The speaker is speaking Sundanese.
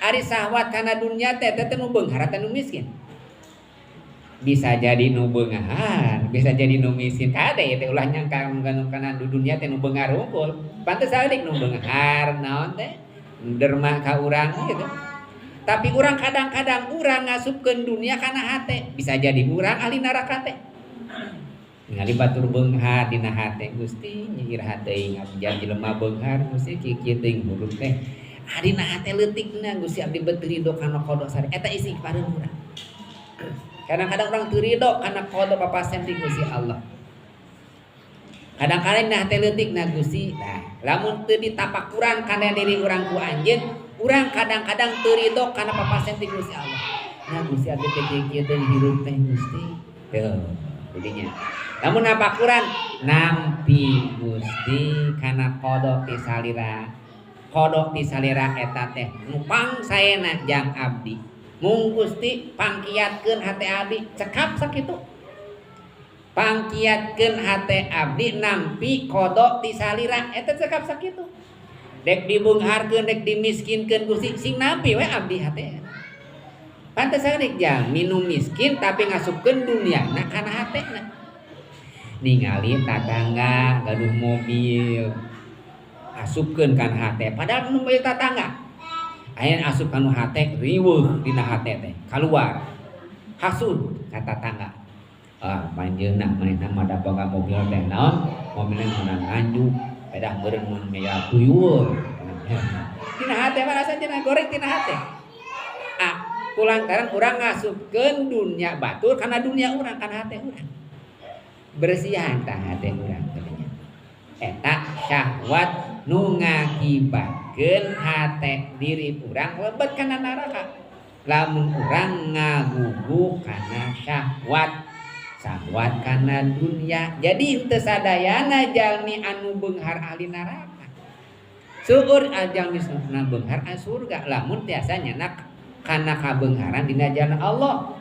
Ari syahwat kana dunia teh teh nu beunghar atau nu miskin? Bisa jadi nu beunghar, bisa jadi nu miskin. Kade teh ulah nyangka kana dunia teh nu beunghar unggul. Pantes saeutik nu beunghar naon teh derma ka urang gitu. Tapi urang kadang-kadang urang ngasupkeun dunia kana hate, bisa jadi urang ahli neraka teh. Ningali batur beunghar dina hate, Gusti nyihir hate abdi jadi jelema beunghar, Gusti kieu-kieu teuing huruf teh. Dina hate leutikna Gusti abdi beut ridho kana qada sare. Eta istighfareun urang. Kadang-kadang urang teu ridho kana qada papasen ti Gusti Allah. Kadang-kadang dina hate leutikna Gusti, nah lamun teu ditapakuran kana diri urang ku anjeun, urang kadang-kadang teu ridho kana papasen ti Gusti Allah. Nah Gusti abdi teh kieu-kieu teh hirup teh Gusti. Tuh, jadinya. Lamun napakuran nampi Gusti kana qada ti salira. Qada ti salira eta teh nu pangsaena jang abdi. Mung Gusti pangkiatkeun hate abdi cekap sakitu. Pangkiatkeun hate abdi nampi qada ti salira eta cekap sakitu. Dek dibeungharkeun dek dimiskinkeun Gusti sing nampi we abdi hate. Pantes saeutik jalmi nu miskin tapi ngasupkeun duniana kana hatena. Ningali tatangga gaduh mobil asupkeun kana hate padahal nu mobil tatangga. Aya asup kana hate riweuh dina hate teh kaluar hasud ka tatangga. Ah panjeunna manehna mah da boga mobil teh naon mobilna meunang nganjuk pedah meureun mun meya tuyul. Dina hate mah asa cenah goreng dina hate. Ah kulantaran urang ngasupkeun dunia batur kana dunia urang kana hate urang. Bersihan tah hate urang tadinya. Eta syahwat nu ngakibatkeun hate diri urang lebet kana neraka. Lamun urang ngagugu kana syahwat, syahwat kana dunia. Jadi henteu sadayana jalmi anu beunghar ahli neraka. Seueur jalmi nu beunghar ahli surga lamun tiasa nyenak kana kabeungharan dina jalan Allah.